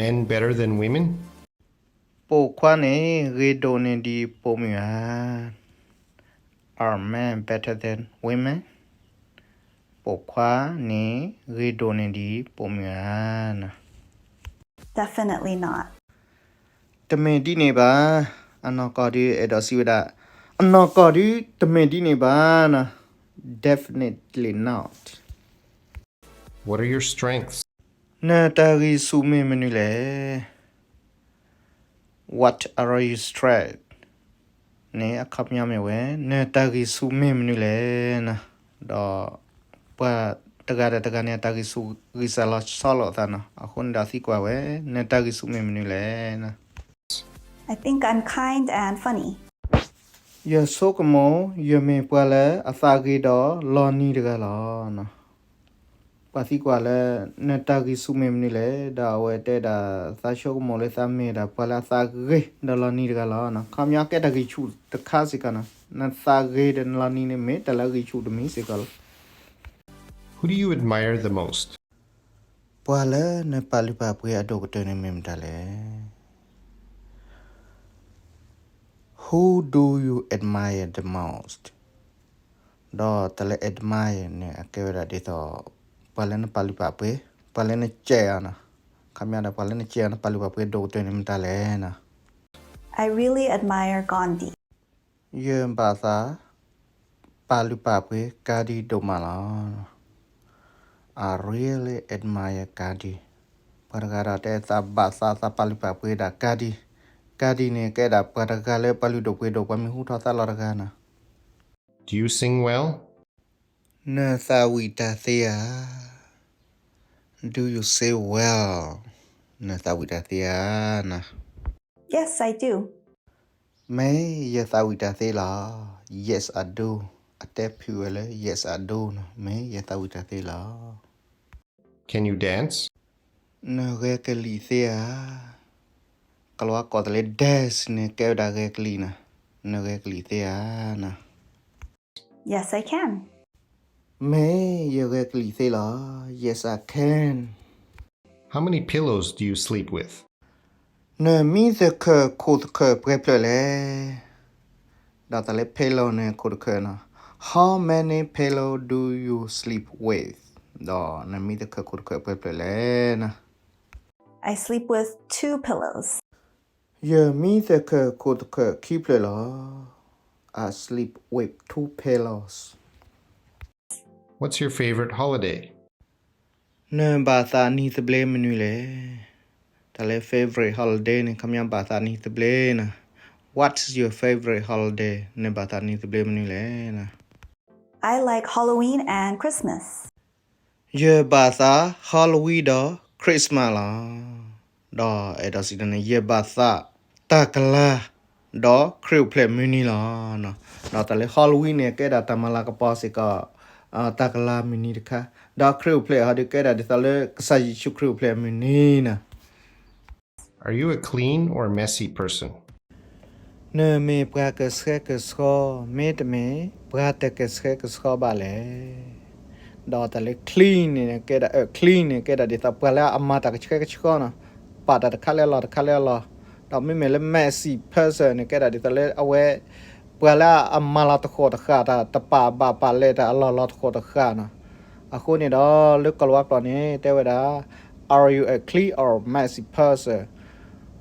men better than women? ပိာ်ခွါန့ၣ် ဂ့ၤဒိၣ်န့ၢ်ဒံးပိာ်မုၣ်ဧါ. Are men better than women? ပိာ်ခွါန့ၣ် ဂ့ၤဒိၣ်န့ၢ်ဒံးပိာ်မုၣ်ဧါ. Definitely not. တမ့ၢ်ဒ်န့ၣ်ဘၣ်. အနီၢ်ကီၢ်ဒုးအဲၣ်ဒိးစံးဝဲဒၣ်, အနီၢ်ကီၢ်ဒုးတမ့ၢ်ဒ်န့ၣ်ဘၣ်. Definitely not. What are your strengths? နတၢ်ဂံၢ်ဆူၣ်မ့ၢ်မနုၤလဲၣ်. What are your strengths? န့ၣ် အခီပညီမ့ၢ်ဝဲ နတၢ်ဂံၢ်ဆူၣ်မ့ၢ်မနုၤလဲၣ်. ဒီးပှၤတဂၤဒီးတဂၤန့ၣ် အတၢ်ဂံၢ်ဆူၣ်ဂံၢ်စၢ်လီၤဆီလိာ်အသးနီၤ. အဃိန့ၣ်ဒီးသံကွၢ်ဝဲ နတၢ်ဂံၢ်ဆူၣ်မ့ၢ်မနုၤလဲၣ်. I think I'm kind and funny. ယဆိကမိၣ် ယမ့ၢ်ပှၤလၢအသးဂ့ၤဒီးလီၤနံၤတဂၤလီၤ. ပှၤသံကွၢ်လၢ နတၢ်ဂံၢ်ဆူၣ်မ့ၢ်မနုၤလဲၣ်, ဒီးအဝဲတဲဒၣ် သးဆိကမိၣ်လၢသးမ့ၢ်ဒၣ်ပှၤလၢအသးဂ့ၤဒီးလီၤနံၤတဂၤလီၤ. ခီပညီကဲတၢ်ဂံၢ်ဆူၣ်တခါစ့ၢ်ကီးနီၤ. နသးဂ့ၤဒီးနလီၤနံၤန့ၣ် မ့ၢ်တၢ်လၢအဂံၢ်ဆူၣ်တမံၤစ့ၢ်ကီးလီၤ. Who do you admire the most? ပှၤလၢနပာ်လုၢ်ပာ်ပှ့ၤအဒိၣ်ကတၢၢ်န့ၣ်မ့ၢ်မတၤလဲၣ်. Who do you admire the most? ဒီးတၢ်လၢ admire န့ၣ် အကဲဝဲဒၣ်ဒ်သိး ပှၤလၢနပာ်လုၢ်ပာ်ပှ့ၤ, ပှၤလၢနစဲးအီၤနီၤ. ခီပညီဒီးပှၤလၢနစဲးအီၤ နပာ်လုၢ်ပာ်ပှ့ၤဒိၣ်ကတၢၢ်န့ၣ်မတၤလဲၣ်နီၤ. I really admire Gandhi. ယဘၣ်သးပာ်လုၢ်ပာ်ပှ့ၤ Gandhi ဒိၣ်မးလီၤ. I really admire Gandhi. ပှၤတဂၤဒီးတဲသးဘၣ်သးသးပာ်လုၢ်ပာ်ပှ့ၤဒၣ် Gandhi. Gandhi န့ၣ် ကဲဒၣ်ပှၤတဂၤလၢပာ်လုၢ်ဒိၣ်ပှ့ၤဒိၣ် ပှၤမံၤဟူထီၣ်သါလီၤတဂၤနီၤ. Do you sing well? နသးဝံၣ်တၢ်သ့ဧါ. Do you sing well? နသးဝံၣ်တၢ်သ့ဧါနီၤ. Yes, I do. မ့ၢ်ယသးဝံၣ်တၢ်သ့လီၤ. Yes, I do. အတဲဖုးဝဲလၢ yes, I do နီၤ. မ့ၢ်ယသးဝံၣ်တၢ်သ့လီၤ. Can you dance? နဂဲၤကလံၤသ့ဧါ. ကလၤဝါကိးတၢ်လၢ dance န့ၣ် ကဲဝဲဒၣ်ဂဲၤကလံၤနီၤ. နဂဲၤကလံၤသ့ဧါနီၤ. Yes, I can. မ့ၢ်ယဂဲၤကလံၤသ့လီၤ. Yes, I can. How many pillows do you sleep with? နမံသခၢၣ်ခိၣ်သခၢၣ်ပှဲၤဖျၢၣ်လဲၣ်. ဒီးတၢ်လၢ pillow န့ၣ် ခိၣ်တခၢၣ်နီၤ. How many pillow do you sleep with? ဒီးနမံသခၢၣ်ခိၣ်တခၢၣ်ပှဲၤဖျၢၣ်လဲၣ်နီၤ. I sleep with two pillows. ယမံသခၢၣ်ခိၣ်သခၢၣ်ခံဖျၢၣ်လီၤ. I sleep with two pillows. What's your favorite holiday? နဘၣ်သးနံၤသဘျ့မနုၤလဲၣ်. တၢ်လၢ favorite holiday န့ၣ် ခီပညီဘၣ်သးနံၤသဘျ့နီၤ. What's your favorite holiday? နဘၣ်သးနံၤသဘျ့မနုၤလဲၣ်. I like Halloween and Christmas. ယဘၣ်သး Halloween ဒီး Christmas လီၤ. ဒီးအဲၣ်ဒိးစံးတၢ်န့ၣ် ယဘၣ်သးတၢ်ကလၤ ဒီးခရံာ်အိၣ်ဖျဲၣ်မုၢ်နံၤလီၤ. ဒီးတၢ်လၢ Halloween န့ၣ် ကဲဒၣ်တၢ်မၤလၤကပီၤစ့ၢ်ကီး တၢ်ကလၤမုၢ်နံၤတခါ, ဒီးခရံာ်အိၣ်ဖျဲၣ်ဟီဒုးကဲဒၣ်ဒ်သိးလၢကစၢ်ယ့ၣ်ၡူးခရံာ်အိၣ်ဖျဲၣ်မုၢ်နံၤနီၤ. Are you a clean or messy person? နမ့ၢ်ပှၤကဆှဲကဆှီ မ့တမ့ၢ် ပှၤတကဆှဲကဆှီဘၣ်လဲၣ်. ဒီးတၢ်လၢ clean န့ၣ် ကဲဒၣ် အ clean န့ၣ် ကဲဒၣ်ဒ်သိးပှၤလၢအမၤတၢ်ကဆှဲကဆှီနီၤ, ပာ်တၢ်တခါလၢအလီၢ်တခါလၢအလီၢ်, ဒီးမ့မ့ၢ်လၢ messy person န့ၣ် ကဲဒၣ်ဒ်သိးလၢအဝဲ ပှၤလၢအမၤလီၤတဃိးတဃာ်တၢ် တပာ်ဘၣ်ပာ်လဲၢ်တၢ်အလီၢ်လီၤတဃိးတဃာ်နီၤ. အဃိန့ၣ်ဒီး လၢကီၤလၤဝါကျိာ်န့ၣ် တဲဝဲဒၣ် Are you a clean or messy person?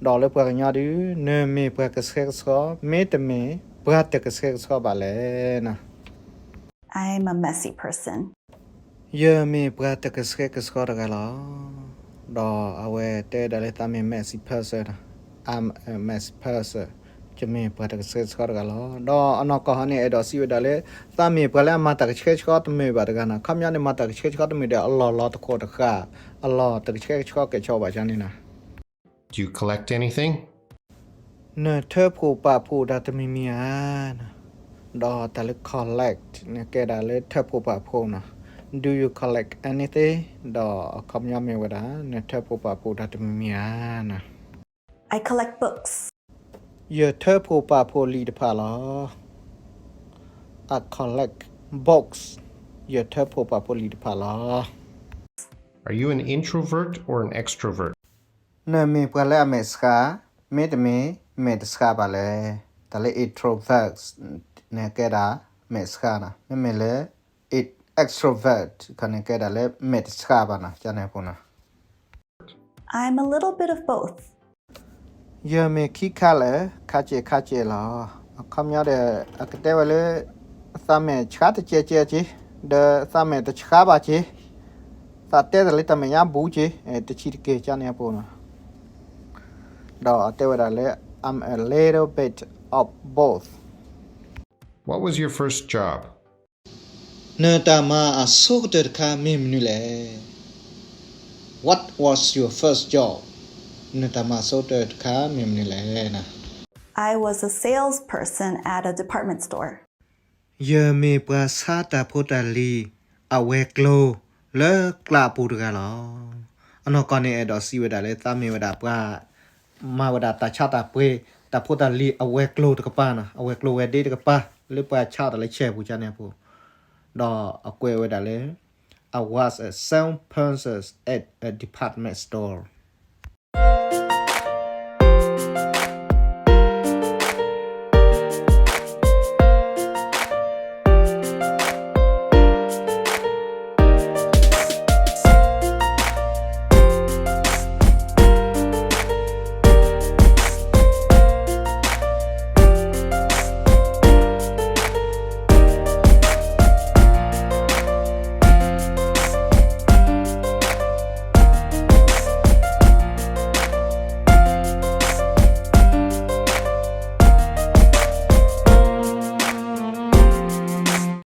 ဒီးလၢပှၤကညီဒုး နမ့ၢ်ပှၤကဆှဲကဆှီ မ့တမ့ၢ် ပှၤတကဆှဲကဆှီဘၣ်လဲၣ်နီၤ. I'm a messy person. ယမ့ၢ်ပှၤတကဆှဲကဆှီတဂၤလီၤ. ဒီးအဝဲတဲဒၣ်လၢသးမ့ၢ် messy person နီၤ, I'm a messy person, ယမ့ၢ်ပှၤတကဆှဲကဆှီတဂၤလီၤ. ဒီးအနီၢ်ကီၢ်ဟီန့ၣ် အဲၣ်ဒိးစံးဝဲဒၣ်လၢ သးမ့ၢ်ပှၤလၢအမၤတၢ်ကဆှဲကဆှီတမုာ်ဘၣ်တဂၤနီၤ, ခီပညီန့ၣ် မၤတၢ်ကဆှဲကဆှီတမုာ်ဒီး အလီၢ်လီၤတဃိးတဃာ်, အလီၢ်တကဆှဲကဆှီကဲၣ်ဆိးဘၣ်န့ၣ်နီၤ. Do you collect anything? နထၢဖှိၣ်ပာ်ဖှိၣ်တၢ်တမံၤမံၤဧါ. ဒီးတၢ်လၢ collect န့ၣ် ကဲဒၣ်လၢထၢဖှိၣ်ပာ်ဖှိၣ်နီၤ. Do you collect anything? ဒီးအခီပညီမ့ၢ်ဝဲဒၣ် နထၢဖှိၣ်ပာ်ဖှိၣ်တၢ်တမံၤမံၤဧါနီၤ. I collect books. ယထၢဖှိၣ်ပာ်ဖှိၣ်လံာ်တဖၣ်လီၤ. I collect books. ယထၢဖှိၣ်ပာ်ဖှိၣ်လံာ်တဖၣ်လီၤ. Are you an introvert or an extrovert? နမ့ၢ်ပှၤလၢအမဲာ်ဆှး, မ့တမ့ၢ် မဲာ်တဆှးဘၣ်လဲၣ်. တၢ်လၢ introvert န့ၣ်ကဲဒၣ် မဲာ်ဆှးနီၤ, မ့မ့ၢ်လၢ extrovert ခီန့ၣ်ကဲဒၣ်လၢ မဲာ်တဆှးဘၣ်နီၤ, ကန့ၣ်အပူၤနီၤ. I'm a little bit of both. ယမ့ၢ်ခံခါလၢာ် ခါစဲးခါစဲးလီၤ. အခီပညီဒီး အကတဲဝဲလၢ သးမဲာ်ဆှးတကဲးကဲးက့ၤ, ဒီးသးမဲာ်တဆှးဘၣ်က့ၤ, သးတဲတၢ်လၢတၢ်မဲာ်ညါဘူးက့ၤ, တဆံးတက့ၢ် ကန့ၣ်အပူၤနီၤ. ဒီးအတဲဝဲဒၣ်လၢ I'm a little bit of both. What was your first job? နတၢ်မၤအဆိကတၢၢ်တခါမ့ၢ်မနုၤလဲၣ်. What was your first job? နတၢ်မၤအဆိကတၢၢ်တခါမ့ၢ်မနုၤလဲၣ်. I was a salesperson at a department store. ယမ့ၢ်ပှၤဆါတၢ်ဖိတၢ်လံၤ အဝဲၤကျိၤလၢကျးအပူၤတဂၤလီၤ. အနီၢ်ကီၢ်န့ၣ် အဲၣ်ဒိးစံးဝဲဒၣ်လၢ သးမ့ၢ်ဝဲဒၣ်ပှၤ မၤဝဲဒၣ်တၢ်ဆါတၢ်ပှ့ၤ တၢ်ဖိတၢ်လံၤအဝဲၤကျိၤတကပၤနီၤ, အဝဲၤကျိၤဝဲၤဒ့တကပၤ လၢပှၤဆါအီၤတၢ်လၢဆဲးပူၤ ကန့ၣ်အပူၤ, ဒီးအကွဲးဝဲဒၣ်လၢ I was a salesperson at a department store.